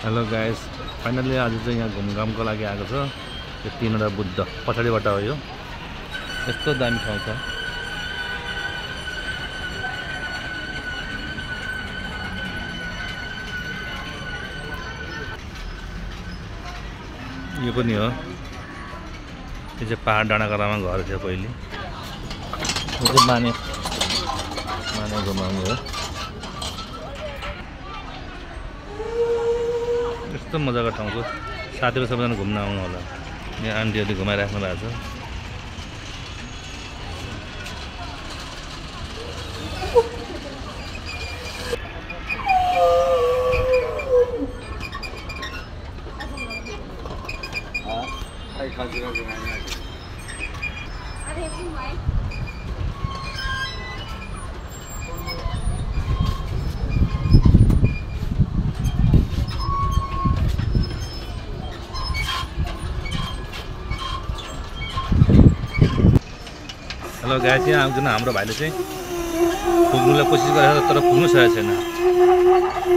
Hello guys, finally आज चाहिँ यहाँ घुमघामको लागि आएको छ। यो तीनवटा बुद्ध पछाडिबाट हो। यो यस्तो दामी ठाउँ छ। यो पनि हो। यो चाहिँ पहाड डाँडाकाँडामा घर थियो पहिले। यो चाहिँ माने घुमाउने हो। यस्तो मजाको ठाउँ छ। साथीहरू सबैजना घुम्न आउनु होला। यहाँ आन्टीहरूले घुमाइराख्नु भएको छ। हेलो गाइस, यहाँ आउँदैन हाम्रो भाइले चाहिँ पुग्नुलाई कोसिस गरेको तर पुग्नु सकेको छैन।